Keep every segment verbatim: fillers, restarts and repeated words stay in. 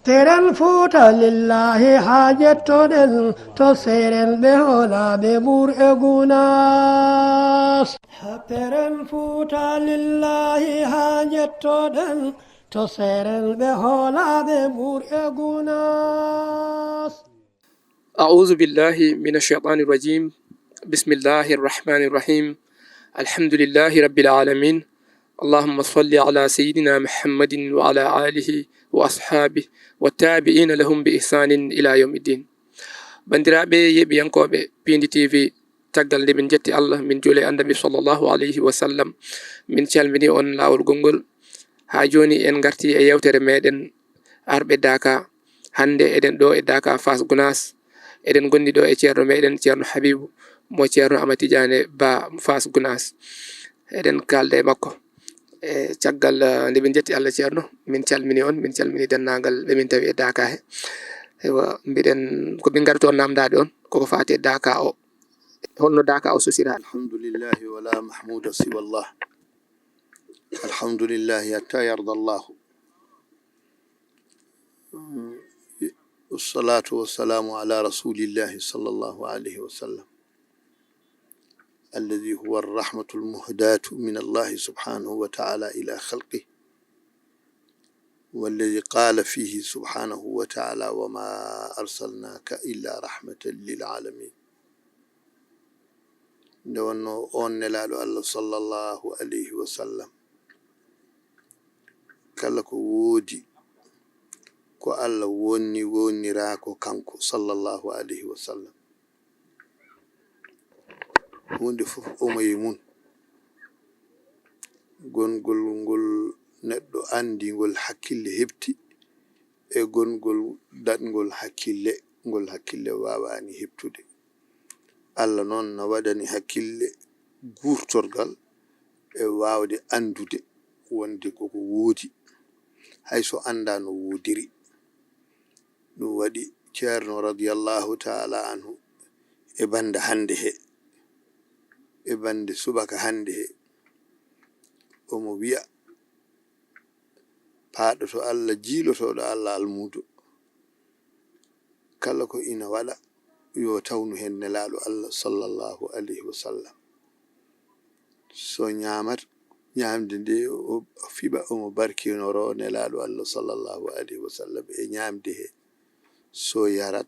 Seeren Fuuta lillaahi haa jettoɗen to seerenɓe hoolaaɓe Mbuur e Gunaas. Seeren Fuuta lillaahi haa jettoɗen to seerenɓe hoolaaɓe Mbuur e Gunaas. أعوذ بالله من الشيطان الرجيم. بسم الله الرحمن الرحيم. الحمد لله رب العالمين. اللهم صل على سيدنا محمد وعلى آله وأصحابه والتابعين لهم بإحسان إلى يوم الدين. Banndiraaɓe yeeɓiyankooɓe Piindi T V, caggal nde min njetti Allah, min juuli e Annabi sallallahu alayhi wa sallam, min calmini on laawol gonngol. Haa jooni en ngarti e yeewtere meeɗen arɓe Daaka. Hannde eɗen ɗo e Daaka Faas Gunaas. Eɗen ngondi ɗo e ceerno meeɗen, Ceerno Habibu, mo Ceerno Amad Tijaane Ba Faas Gunaas. Eɗen kaalda e makko. E caggal, eh, nde min njetti Allah, ceerno, min calmini on, min calmini denndaangal ɓe min tawi e Daaka he. Eywa, mbiɗen, ko min ngarti on naamndaade on, koko faati e Daaka o. Holno Daaka o sosira? الحمد لله ولا محمود سوى الله. الحمد لله حتى يرضى الله. والصلاة والسلام على رسول الله صلى الله عليه وسلم، الذي هو الرحمة المهداة من الله سبحانه وتعالى إلى خلقه، والذي قال فيه سبحانه وتعالى: وما أرسلناك إلا رحمة للعالمين. Nde wonnoo oon Nelaaɗo Allah sallallahu alayhi wa sallam, kala ko woodi ko Allah wonni, wonniraa ko kanko sallallahu alayhi wa sallam. Huunde fof omo e mum. Gongol ngol neɗɗo anndi, ngol hakkille heɓti, e gongol daɗngol hakkille, ngol hakkille waawaani heɓtude. Allah noon na waɗani hakkille guurtorgal e waawde anndude wonde koko woodi, hay so anndaa no woodiri. Ɗum waɗi Ceerno radiyallahu taala anhu e bannde hannde he, e bannde subaka hannde he, omo wiya, paaɗoto Allah, jiilotooɗo Allah almuudo, kala ko ina waɗa, yo tawnu heen Nelaaɗo Allah sallallahu alayhi wa sallam. So ñaamat ñaamde nde, o fiɓa omo barkinoro Nelaaɗo Allah sallallahu alayhi wa sallam e ñaamde he. So yarat,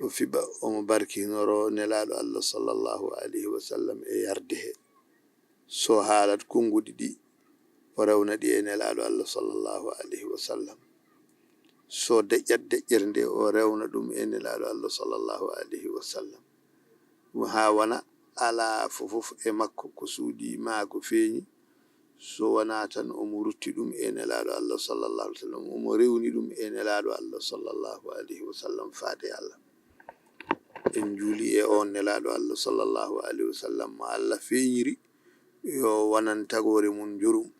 o fiɓa omo barkinoro Nelaaɗo Allah sallallahu alayhi wa sallam e yarde he. So haalat konnguɗi ɗi, o rewna ɗi e Nelaaɗo Allah sallallahu alayhi wa sallam. So deƴƴat deƴƴere nde, o rewna ɗum e Nelaaɗo Allah sallallahu alayhi wa sallam. Ɗum haa wona alaa fof fof e makko ko suuɗii maa ko feeñi, so wonaa tan omo rutti ɗum e Nelaaɗo Allah sallallahu alayhi wa sallam, omo rewni ɗum e Nelaaɗo Allah sallallahu alayhi wa sallam faade Allah. En njuuli e oon Nelaaɗo Allah sallallahu alayhi wa sallam mo Allah feeñiri, yo wonan tagoore mum njurum,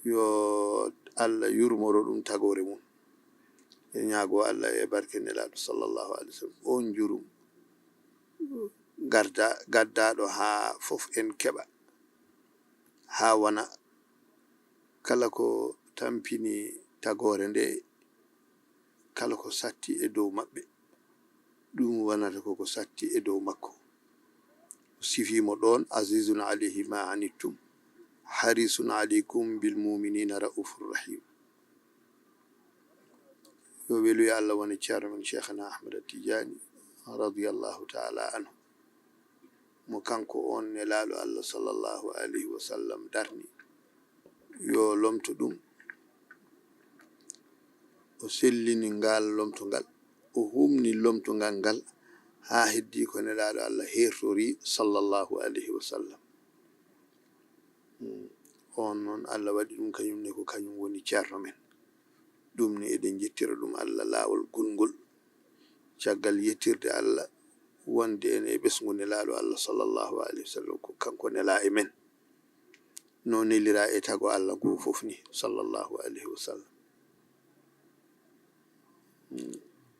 yo Allah yurmoro ɗum tagoore mum. E ñaago Allah e barke Nelaaɗo sallallahu alayhi wa sallam, oon njurum garda-, gaddaaɗo haa fof en keɓa, haa wona kala ko tampini tagoore nde, kala ko satti e dow maɓɓe, ɗum wonata ko ko satti e dow makko. O sifii mo ɗoon: "Azizun alayhi ma anittum, harisun alaykum bil muminina raufur rahim." Yo weluya Allah woni Ceerno men Cheikhna Ahmad Tijaani radiyallahu taala anhu, mo kanko oon Nelaaɗo Allah sallallahu alayhi wa sallam darni, yo lomto ɗum. O sellini ngal lomtongal, o humni lomtongal ngal haa heddii ko Nelaaɗo Allah heertori sallallahu alayhi wa sallam. Mm. Oon noon, Allah waɗi ɗum kañum ne, ko kañum woni Ceerno men. Ɗum ne, eɗen njettira ɗum Allah laawol gulngol. Caggal yettirde Allah wonde en e ɓesngu Nelaaɗo Allah sallallahu alayhi wa sallam, ko kanko nelaa e men, no neliraa e tago Allah ngoo fof ni, sallallahu alayhi wa sallam. Mm.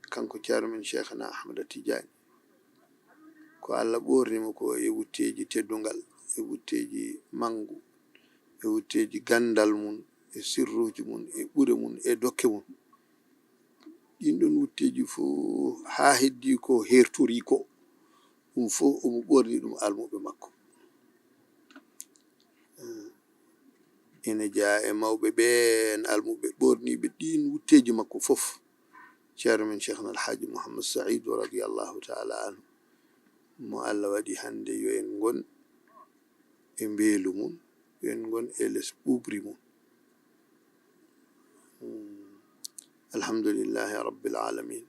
Kanko Ceerno men Cheikhna Ahmada Tijaani, ko Allah ɓoorni mo ko e wutteeji teddungal, e wutteeji manngu, e wutteeji ganndal mum, e sirruuji mum, e ɓure mum, e dokke mum. Ɗin ɗon wutteeji fof haa heddii ko hertorii ko, ɗum fof omo ɓorni ɗum almuɓɓe makko. Ene jeyaa e mawɓe ɓeen almuɓɓe ɓorniiɓe ɗiin wutteeji makko fof, ceerno men Cheikhna Alhaaji Mouhammad Saïd radiyallahu taala anhu, mo Allah waɗi hannde yo en ngon e mbeelu mum, yo en ngon e les ɓuuɓri mum. Alhamdulillahi Rabbil Alamin.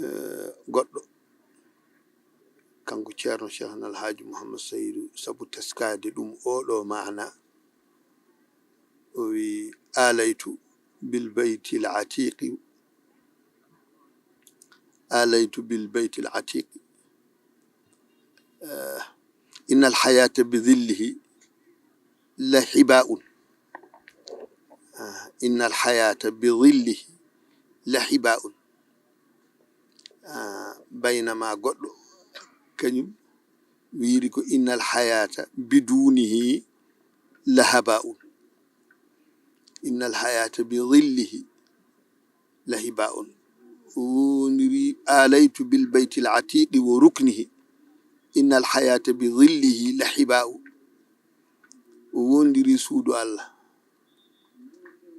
Eh, goɗɗo, kanko ceerno Cheikhna Alhaaji Mouhammad Saïd, sabu teskaade ɗum oo ɗoo maana, o wi: "Aalaytu bil baytil atiiqi, aalaytu bil baytil atiiqi, eh, innal hayaata bi zillihi la hibaa'un." Ah, "Innal hayaata bi zillihi la hibaa'un." Ah, baynama goɗɗo kañum wiiri ko: "Innal hayaata biduunihi la habaa'un." "Innal hayaata bi zillihi la hibaa'un." O wondiri: "Aalaytu bil baytil atiiqi wa ruknihi. Innal hayaata bi zillihi la hibaa'u." O wondiri suudu Allah.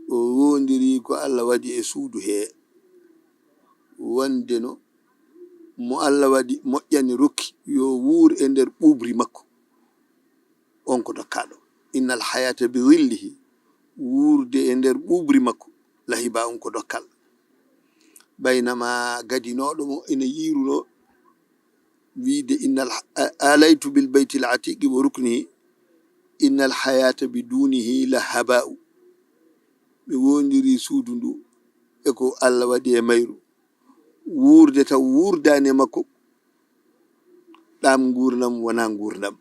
O wondiri ko Allah waɗi e suudu hee. Wonde no mo Allah waɗi moƴƴani rokki yo wuur e nder ɓuuɓri makko. On ko dokkaaɗo. "Innal hayaata bi zillihi." Wuurde e nder ɓuuɓri makko, la hibaa'un ko dokkal. Baynama gadinooɗo mo ina yiirunoo wiide: "Innal ha-, a-, aalaytu bil baytil atiiqi wa ruknihi, innal hayaata bi duunihi la habaa'u." Ɓe wondiri suudu ndu e ko Allah waɗi e mayru. Wuurde taw wuurdaani e makko, ɗam nguurndam wonaa nguurndam.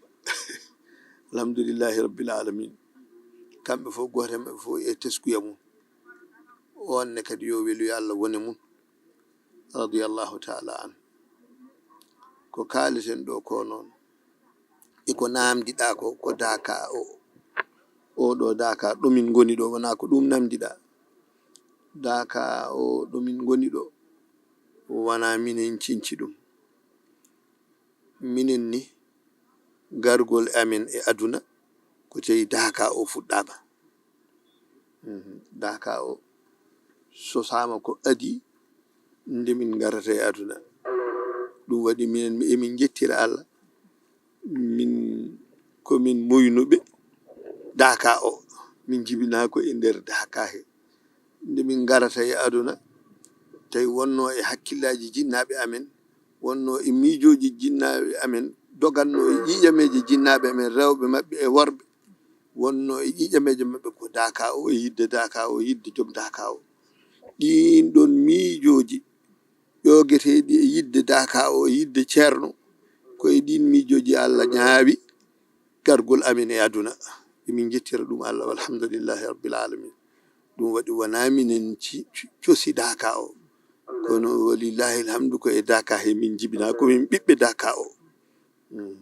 Alhamdulillahi Rabbil Alamin. Kamɓe fof, gooto e maɓɓe fof e teskuya mum. On ne kadi yo weluyo Allah wone mum. Radiyallahu taala anhu. Ko kaaleten ɗo ko noon, e ko naamndiɗaa ko, ko daaka o, o ɗo daaka ɗo min ngoni ɗo, wonaa ko ɗum naamndiɗaa. Daaka o ɗo min ngoni ɗo, wonaa minen cinci ɗum. Minen ni, gargol amen e aduna, ko tawi daaka o fuɗɗaama. Mhm. Daaka o sosaama ko adii nde min ngarata e aduna. Ɗum waɗi minen, emin njettira Allah. Min, ko min moynuɓe daaka o. Min njibinaa ko e nder daaka he. Nde min ngarata e aduna, tawi wonnoo e hakkillaaji jinnaaɓe amen, wonnoo e miijooji jinnaaɓe amen, dogannoo e ƴiiƴameeje jinnaaɓe amen, rewɓe maɓɓe e worɓe, wonnoo e ƴiiƴameeje maɓɓe ko daaka o, e yiɗde daaka o, e yiɗde joom daaka o. Ɗiin ɗoon miijooji ƴoogeteeɗi e yiɗde daaka o, e yiɗde ceerno, ko e ɗiin miijooji Allah ñaawi gargol amen e aduna. Emin njettira ɗum Allah, walhamdulillahi rabbil alamin. Ɗum waɗi wonaa minen ci-, ci-, cosi daaka o, kono walillahi alhamdu ko e daaka he min njibinaa, ko min ɓiɓɓe daaka o. Mm.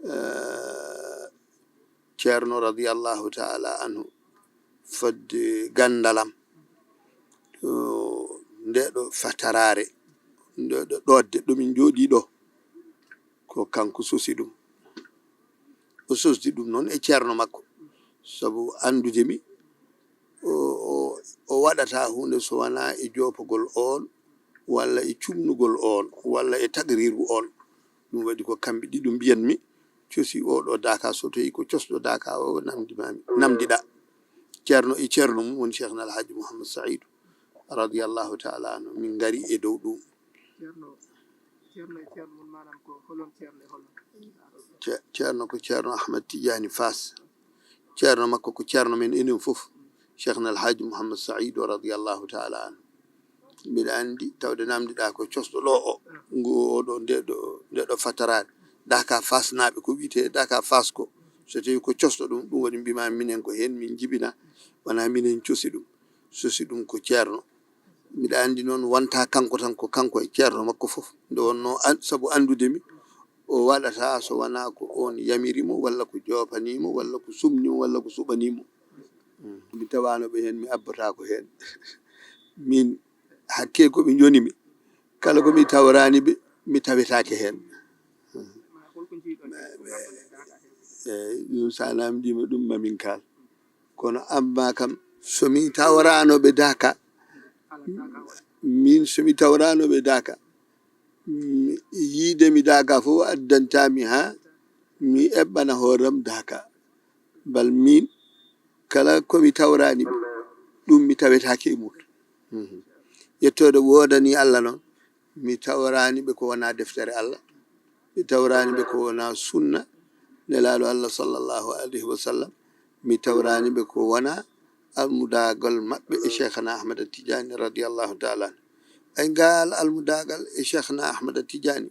Eh, Ceerno radiyallahu taala anhu, fodde ganndal am, o, nde ɗo fataraare, nde ɗo ɗoodde ɗo min njooɗii ɗo, ko kanko sosi ɗum. O sosdi ɗum noon e ceerno makko, sabu anndude mi, o, o, o waɗataa huunde so wonaa e joopagol oon, walla e cumnugol oon, walla e taqriiru oon. Ɗum waɗi ko kamɓe ɗiɗo mbiyanmi, cosi oo ɗo daaka, so tawii ko cosɗo daaka o, namndi-, namndiɗaa. Ceerno e ceerno mum woni Cheikhna Alhaji Mouhammad Saïdou, radiyallahu taala anhu. Min ngari e dow ɗum. Ceerno, ceerno e ceerno mum, maanaam ko holon ceerno e holon? Ce-, ceerno ko Ceerno Ahmad Tidiane Fass. Ceerno makko ko ceerno men enen fof, Cheikhna Alhaji Mouhammad Saïdou, radiyallahu taala anhu. Mbiɗa anndi, tawde namndiɗaa ko cosɗo ɗo o, ngu o ɗo, nde ɗo, nde ɗo fataraade. Daaka Faasnaaɓe, ko wiyetee Daaka Faas ko, so tawii ko cosɗo ɗum, ɗum waɗi mbimaa minen ko heen min njibinaa, wonaa minen cosi ɗum. Sosi ɗum ko ceerno. Mbiɗa anndi noon wontaa kanko tan, ko kanko e ceerno makko fof. Nde wonnoo an-, sabu anndude mi, o waɗataa so wonaa ko oon yamiri mo, walla ko joopanii mo, walla ko sumni mo, walla ko suɓanii mo. Mm. Mi tawaano ɓe heen, mi abbotaako heen. Min Hakke ko ɓe njoni mi. Kala ko mi tawrani ɓe, mi tawetake heen. Eyi, ɗum sa namdima ɗum mamin kal. Kono amma kam, so mi tawrano ɓe daka, min so mi tawrano ɓe daka, mi yiide mi daka fof addantami ha mi eɓɓana hooram daka. Bal min kala ko mi tawrani ɓe, ɗum mi tawetake e mum. Mhm. Yettode wodani Allah noon, mi tawrani ɓe ko wona deftere Allah, mi tawrani ɓe ko wona sunna Nelaɗo Allah sallallahu alayhi wa sallam, mi tawrani ɓe ko wona almudagal maɓɓe e Cheikhna Ahmad Tidiane radiyallahu taala anhu. Ay ngal almudagal e Cheikhna Ahmad Tidiane,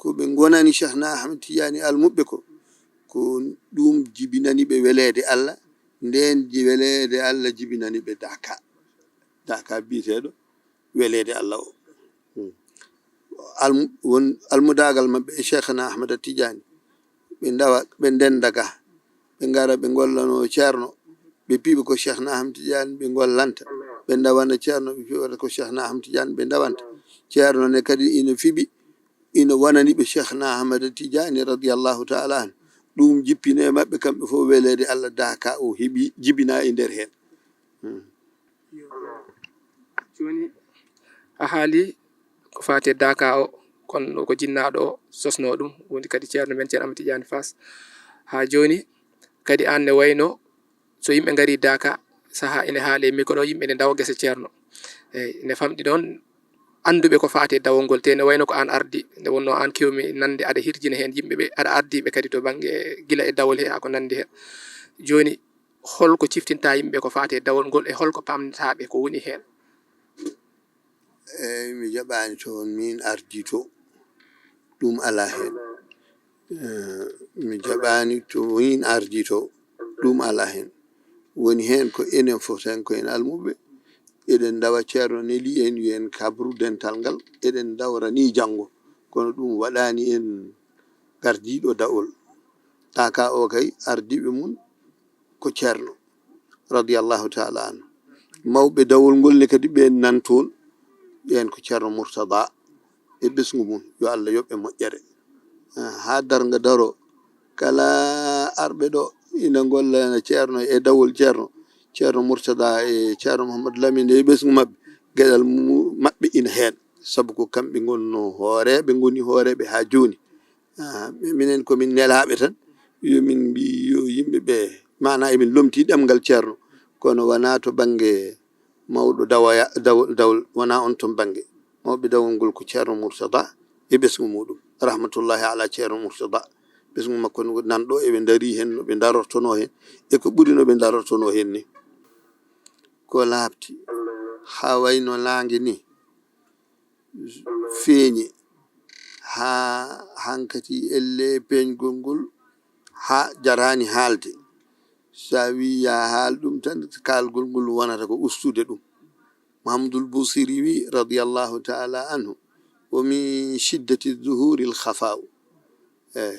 ko ɓe ngonani Cheikhna Ahmad Tidiane almuɓɓe ko, ko ɗum jibinani ɓe weleede Allah, nden ji-, weleede Allah jibinani ɓe daka. Daka biyeteeɗo weleede Allah o. Hmm. Almu-, won almudagal maɓɓe e Cheikhna Ahmad Tidiane. Ɓe ndawa, ɓe ndenda ga. Ɓe ngara, ɓe ngollano Ceerno. Ɓe piɓe ko Cheikhna Ahmad Tidiane ɓe ngollanta. Ɓe ndawana Ceerno, ɓe piɓata ko Cheikhna Ahmad Tidiane ɓe ndawanta. Ceerno ne kadi ina fiɓi, ina wonani ɓe Cheikhna Ahmad Tidiane radiyallahu taala anhu. Ɗum jippino e maɓɓe kamɓe fof weleede Allah daka o heɓi jibina e nder heen. Hmm. Jooni a haali ko faati e daka o, kono ko jinnaaɗo o sosno ɗum, woni kadi Ceerno men Ceerno Ahmad Tidiane Fass. Haa jooni kadi aan ne wayno so yimɓe ngari daka, sahaa ene haali e micro, yimɓe ne ndawa gese Ceerno. Eyi, ne famɗi ɗoon annduɓe ko faati e dawol ngol, te ne wayno ko aan ardi, nde wonno aan kewmi nande aɗa hirjina heen yimɓe ɓe, aɗa ardi ɓe kadi to bannge gila e dawol he haa ko nanndi heen. Jooni, holko ciftinta yimɓe ko faati e dawol ngol e holko pamnata ɓe ko woni heen? Eyi, mi jaɓaani to on min ardi to, ɗum alaa heen. Eh, mi jaɓaani to min ardi to, ɗum alaa heen. Woni heen ko enen fof tan ko en almuɓe, eɗen ndawa Ceerno neli en, yo en kabru dental ngal, eɗen ndawra ni janngo. Kono ɗum waɗaani en gardiiɗo dawol. Daka o kay ardiiɓe mum ko Ceerno, radiyallahu taala anhu. Mawɓe dawol ngol ne kadi ɓe nan toon, ɓeen ko Ceerno Murtada e ɓesngu mum, yo Allah yoɓ ɓe moƴƴere. Ah, haa darnga daro, kala arɓe ɗo ina ngolla Ceerno e dawol Ceerno, Ceerno Murtada e Ceerno Mouhamadou Lamine e ɓesngu maɓɓe, geɗal mu-, maɓɓe ina heen. Sabu ko kamɓe ngonno hooreeɓe, ngoni hooreeɓe haa jooni. Ah, mi-, minen ko min nelaaɓe tan, yo min mbi yo yimɓe ɓe, maanaa emin lomtii ɗemngal Ceerno, kono wonaa to bannge mawɗo dawoya-, daw-, dawol, wonaa on ton bannge. Mawɓe dawol ngol ko Ceerno Murtada e ɓesngu muɗum, rahmatullahi ala Ceerno Murtada. Ɓesngu makko no nan ɗo, eɓe ndarii heen no ɓe ndarortonoo heen, e ko ɓuri no ɓe ndarortonoo heen ni. Ko laaɓti, haa wayno naange ni, feeñi haa hankati elle peeñgol ngol haa jaraani haalde. So a wii yaa haal ɗum tan, kaalgol ngol wonata ko ustude ɗum. Mahammadul Busiri wi, radiyallahu taala anhu, "Wa min shiddati zuhuril khafa'u." Eyi.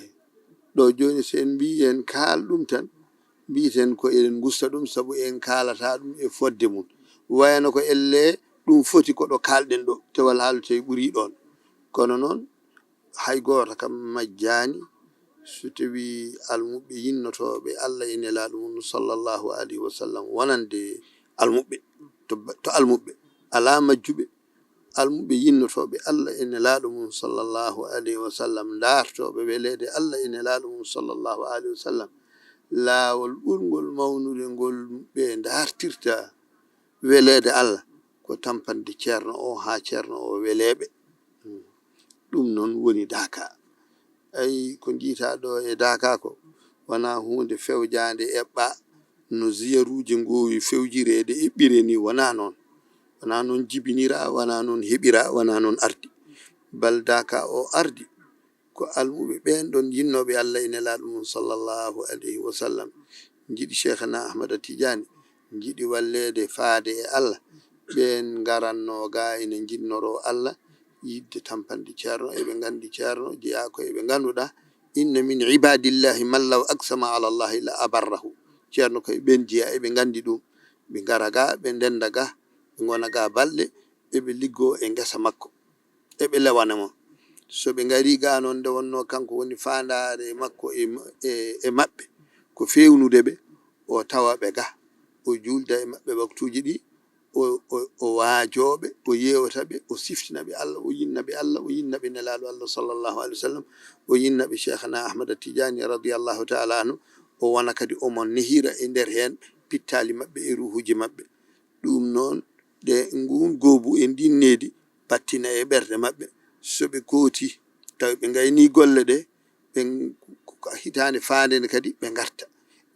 Ɗo jooni, so en mbii en kaal ɗum tan, mbiiten ko eɗen ngusta ɗum, sabu en kaalata ɗum e fodde mum. Wayano ko elle ɗum foti ko ɗo kaalɗen ɗo, tewal haalde tawi ɓurii ɗoon. Kono noon, hay gooto kam majjaani so tawii almuɓɓe yinnotooɓe Allah e Nelaaɗo mum, sallallahu alayhi wa sallam, wonande almuɓɓe, to, to almuɓɓe, alaa majjuɓe. Almuɓe yinnotooɓe Allah e Nelaaɗo mum, sallallahu alayhi wa sallam, ndaartooɓe weleede Allah e Nelaaɗo mum, sallallahu alayhi wa sallam, laawol ɓurngol mawnude ngol ɓe ndaartirta weleede Allah, ko tampande Ceerno o haa Ceerno o weleeɓe. Ɗum noon woni Daka. Ay, ko njiytaa ɗo e Daka ko, wonaa huunde fewjaande eɓɓaa, no ziyaruuji ngoowi fewjireede eɓɓiree nii, wonaa noon. Wonaa noon jibiniraa, wonaa noon heɓiraa, wonaa noon ardi. Bal Daka o ardi ko almuɓe ɓeen ɗoon yinnooɓe Allah e Nelaaɗo mum, sallallahu alayhi wa sallam, njiɗi Cheikhna Ahmada Tijaani, njiɗi walleede faade e Allah. Ɓeen ngaranno ga ina njinnoroo Allah, yiɗde tampande Ceerno, eɓe nganndi Ceerno jeyaa ko eɓe ngannduɗaa, "Inna min ibadillahi man law aqsama ala Allahi la abarrahu." Ceerno ko e ɓeen jeyaa, eɓe nganndi ɗum. Ɓe ngara ga, ɓe ndennda ga, ɓe ngona ga balɗe, eɓe liggoo e ngesa makko, eɓe lewana mo. So ɓe ngarii gaa noon, nde wonnoo kanko woni faandaare makko e, e, e maɓɓe, ko feewnude ɓe, o tawa ɓe gaa, o juulda e maɓɓe waktuuji ɗi, o, o, o waajoo ɓe, o yeewta ɓe, o siftina ɓe Allah, o yinna ɓe Allah, o yinna ɓe Nelaaɗo Allah sallallahu alaihi wa sallam, o yinna ɓe Cheikhana Ahmad Tijaani radiyallahu taala anhu, o wona kadi omo nehira e nder heen pittaali maɓɓe e ruuhuuji maɓɓe. Ɗum noon, ɗe, nguun goobu e ndiin needi battina e ɓerɗe maɓɓe. So ɓe kooti, tawi ɓe ngaynii golle ɗe, ɓe, ko hitaande faande nde kadi ɓe ngarta.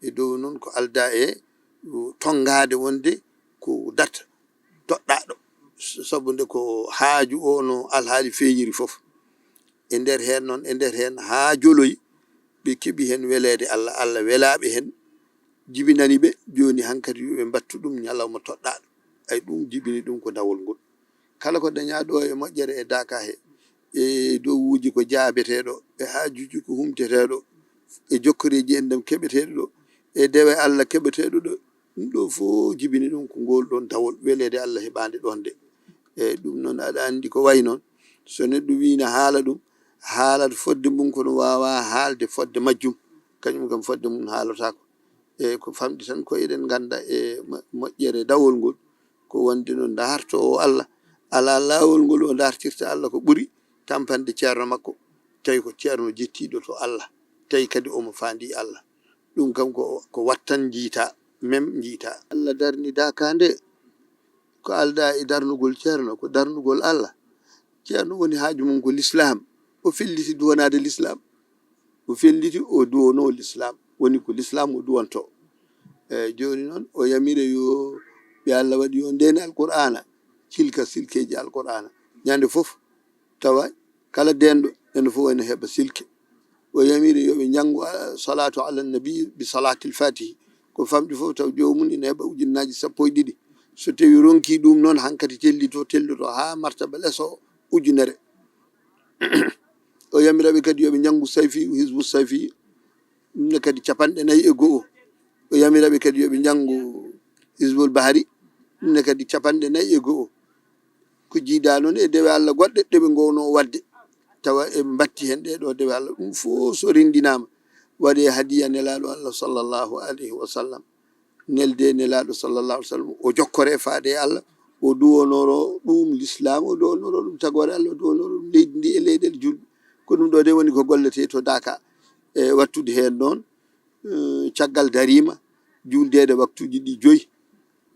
E dow noon ko aldaa e tonngaade wonde ko data toɗɗaaɗo, sabu nde ko haaju o no alhaali feeñiri fof. E nder heen noon, e nder heen haa joloyi, ɓe keɓi heen weleede Allah, Allah welaaɓe heen, jibinani ɓe, jooni hankadi yo ɓe mbattu ɗum ñalawma toɗɗaaɗo. Ay ɗum jibini ɗum ko dawol ngol. Kala ko dañaa ɗo e moƴƴere e daaka he, e dowuuji ko jaabeteeɗo, e haajuuji ko humteteeɗo, e jokkoreeji enɗam keɓeteeɗo ɗo, e dewe Allah keɓeteeɗo ɗo, ɗum ɗo fof jibini ɗum ko ngol ɗon dawol weleede Allah heɓaande ɗon de. E ɗum noon aɗa anndi ko wayi noon, so neɗɗo wiina haala ɗum, haalat fodde mum kono waawaa haalde fodde majjum, kañum kam fodde mum haalotaako. E ko famɗi tan ko eɗen ngannda e mo-, moƴƴere dawol ngol, ko wonde no ndaartoowo Allah, alaa laawol ngol o ndaartirta Allah ko ɓuri tampanɗe ceerno makko, tawi ko ceerno jettiiɗo to Allah, tawi kadi omo faandi Allah. Ɗum kam ko, ko wattan njiita, mem njiita. Allah darni daaka nde, ko aldaa e darnugol ceerno, ko darnugol Allah. Ceerno woni haaju mum ko lislaam, o felliti duwanaade lislaam. O felliti, o duwonoo lislaam. Woni ko lislaam o duwantoo. Eey, jooni noon, o yamire yo ɓe Allah waɗi yo ndeen Alqur'aana silka silkeeji Alqur'aana. Ñande fof, tawa kala deenɗo, ene fof ene heɓa silke. O yamiri yo ɓe njanngu, ah, salaatu ala nabi bi salaatil fatihi. Ko famɗi fof taw joomum ene heɓa ujunnaaji sappo e ɗiɗi. So tawi ronki ɗum noon, hankadi tellito, tellito haa martaba leso ujunere. O yamira ɓe kadi yo ɓe njanngu Sayfi, Hizbu Sayfi, ɗum ne kadi capanɗe nayi e go'o. O yamira ɓe kadi yo ɓe njanngu Hizbul Bahari, ɗum ne kadi capanɗe nayi e go'o. Ko jiidaa noon e dewe Allah goɗɗe ɗe ɓe ngownoo waɗde, tawa en mbatti heen ɗee ɗoo dewe Allah. Ɗum fof so renndinaama, waɗee hadiya Nelaaɗo Allah sallallahu alayhi wa sallam. Nelde Nelaaɗo sallallahu alayhi wa sallam, o jokkore faade e Allah, o duwonoro ɗum lislaam, o duwonoro ɗum tagoore Allah, o duwonoro ɗum leydi ndi e leyɗeele julɓe. Ko ɗum ɗo de woni ko golletee to Daaka, e wattude heen noon, eh, caggal dariima, juuldeede waktuuji ɗi joyi,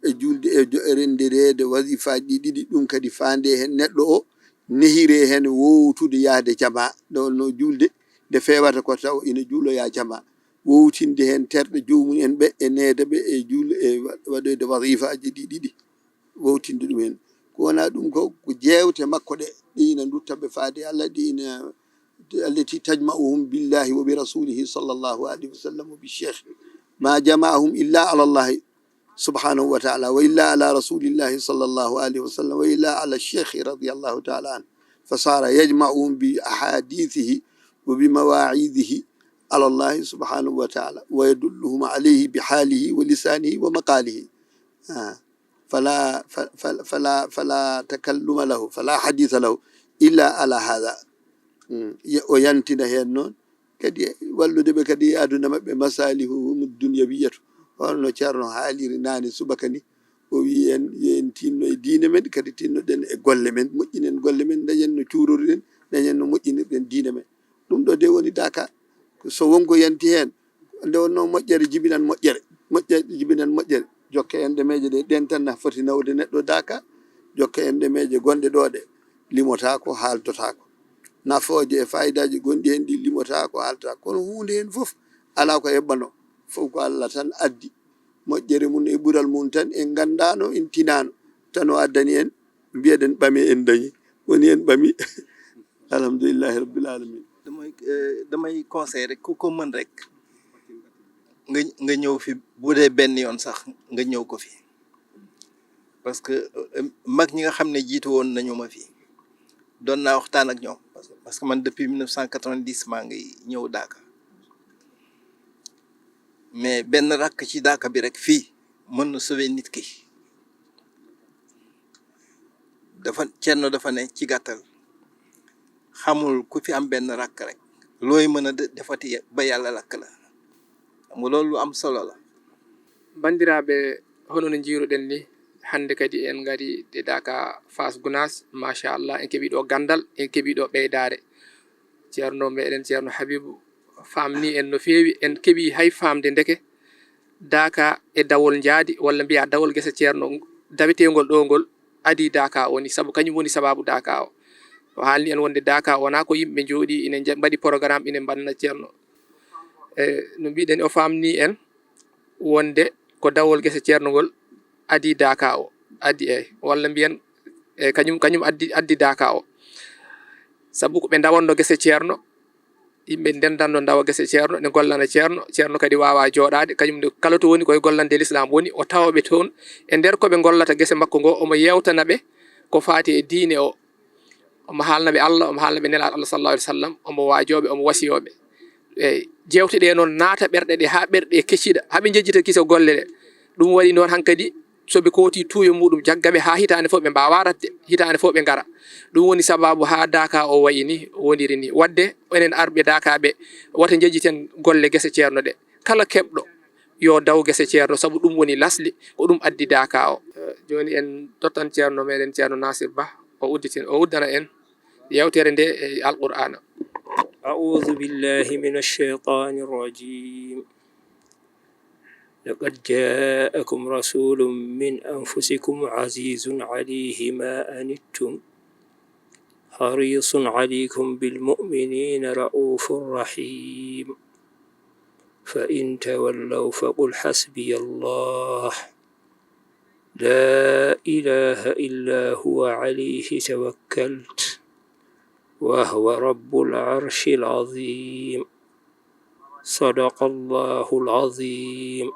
e juulde e jo-, e renndireede wasiifaaji ɗi ɗiɗi, ɗum kadi faande heen neɗɗo o, nehire heen wowtude yahde jamaa, nde wonno juulde nde feewata ko taw ina juuloyaa jamaa. Wowtinde heen terɗe joomum en ɓe e needa ɓe e juul-, e wa-, waɗoyde wasiifaaji ɗi ɗiɗi, wowtinde ɗum heen. Ko wonaa ɗum ko, ko jeewte makko ɗe, ɗe ina ndutta ɓe faade Allah, ɗe ina, التي تجمعهم بالله وبرسوله صلى الله عليه وسلم وبالشيخ ما جمعهم إلا على الله سبحانه وتعالى، وإلا على رسول الله صلى الله عليه وسلم، وإلا على الشيخ رضي الله تعالى عنه، فصار يجمعهم بأحاديثه وبمواعيده على الله سبحانه وتعالى، ويدلهم عليه بحاله ولسانه ومقاله. آه. فلا، ف-، ف-، فلا، فلا تكلم له، فلا حديث له إلا على هذا. Mm. Ye-, o yantina heen noon, kadi wallude ɓe kadi e aduna maɓɓe, masalihuhum dunyawiyatu. Hono no Ceerno haaliri naane subaka ni, o wii en, yo en tinno e diine men, kadi tinnoɗen e golle men, moƴƴinen golle men, dañen no cuuroruɗen, dañen no moƴƴinirɗen diine men. Ɗum ɗo de woni Daaka. So won ko yanti heen, nde wonno moƴƴere jibinan moƴƴere, moƴƴere jibinan moƴƴere. Jokke en ɗemeeje ɗe, ɗen tan na foti nawde neɗɗo Daaka. Jokke en ɗemeeje gonɗe ɗo ɗe, limotaako, haaldotaako. Nafooje e faayidaaji gonɗi heen ɗi limotaako, haaldotaako. Kono huunde heen fof alaa ko eɓɓano. Fof ko Allah tan addi moƴƴere mum e ɓural mum tan, en nganndaano, en tinaano. Tan o addani en, mbiyeɗen ɓame en dañi. Woni en ɓami. Alhamdulillahi Rabbil Alamin. Damay, eh, damay conseil rek, ku ko mën rek, nga, nga ñëw fi, bu dee benn yoon sax, nga ñëw ko fi. Parce que, eh, mag ñi nga xam ne jiitu woon nañu ma fi, doon naa waxtaan ak ñoom. Parce que, parce que man, depuis mille neuf cent quatre-vingt-dix, maa ngi ñëw Daaka. Mais benn rakk ci Daaka bi rek fii mën na sauver nit ki. Dafa, Ceerno dafa ne, ci gàttal, xamul ku fi am benn rakk rek, looy mën a de-, defati ba Yàlla lakk la. Xam nga loolu lu am solo la. Banndiraaɓe, hono no njiiruɗen ni, hannde kadi en ngari de Daaka Faas Gunaas, machallah, en keɓii ɗo ganndal, en keɓii ɗo ɓeydaare. Ceerno meɗen, Ceerno Habiibu, faamnii en no feewi, en keɓii hay faamde ndeke Daaka e dawol njaadi, walla mbiyaa dawol gese Ceerno, daweteengol ɗo ngol, adii Daaka o ni, sabu kañum woni sabaabu Daaka o. O haalni en wonde Daaka o wonaa ko yimɓe njooɗii ina nja-, mbaɗi programme ina mbanna Ceerno. E, no mbiɗen, o faamni en wonde ko dawol gese Ceerno ngol adii Daaka o, addi, eey, walla mbiyen, e, kañum, kañum addi, addi Daaka o. Sabu ko ɓe ndawanno gese Ceerno, yimɓe ndendanno ndawa gese Ceerno, ne gollana Ceerno, Ceerno kadi waawaa jooɗaade, kañum ne kala to woni ko e gollande Lislaam woni, o tawa ɓe toon e nder ko ɓe ngollata gese makko ngo, omo yeewtana ɓe ko faati e diine o. Omo haalna ɓe Allah, omo haalna ɓe Nelaaɗo Allah, sallallahu alaihi wasallam, omo waajoo ɓe, omo wasiyoo ɓe. Eey, jeewte ɗe noon naata ɓerɗe ɗe haa ɓerɗe ɗe keccida, haa ɓe njejjita kiso golle ɗe. Ɗum waɗi noon hankadi, so ɓe kooti tuuyo muɗum, jagga ɓe haa hitaande fof ɓe mbaawaa raɗde, hitaande fof ɓe ngara. Ɗum woni sabaabu haa Daaka o wayi ni, woniri ni. Waɗde enen arɓe Daakaaɓe, wata njejjiten golle gese Ceerno ɗe. Kala keɓɗo yo daw gese Ceerno, sabu ɗum woni lasli, ko ɗum addi Daaka o. Eh, jooni en tottan Ceerno meɗen, Ceerno Naasir Bah, o udditin, o uddana en yewtere nde e Alqur'aana. أعوذ بالله من الشيطان الرجيم. لقد جاءكم رسول من أنفسكم عزيز عليه ما عنتم حريص عليكم بالمؤمنين رءوف رحيم. فإن تولوا فقل حسبي الله لا إله إلا هو عليه توكلت وهو رب العرش العظيم. صدق الله العظيم.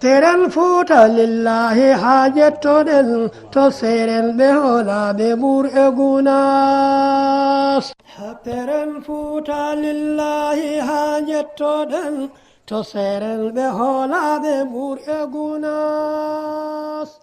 Teren Fuuta lillaahi haa jettoɗen to seerenɓe hoolaaɓe Mbuur e Gunaas. Teren Fuuta lillaahi haa jettoɗen to seerenɓe hoolaaɓe Mbuur e Gunaas.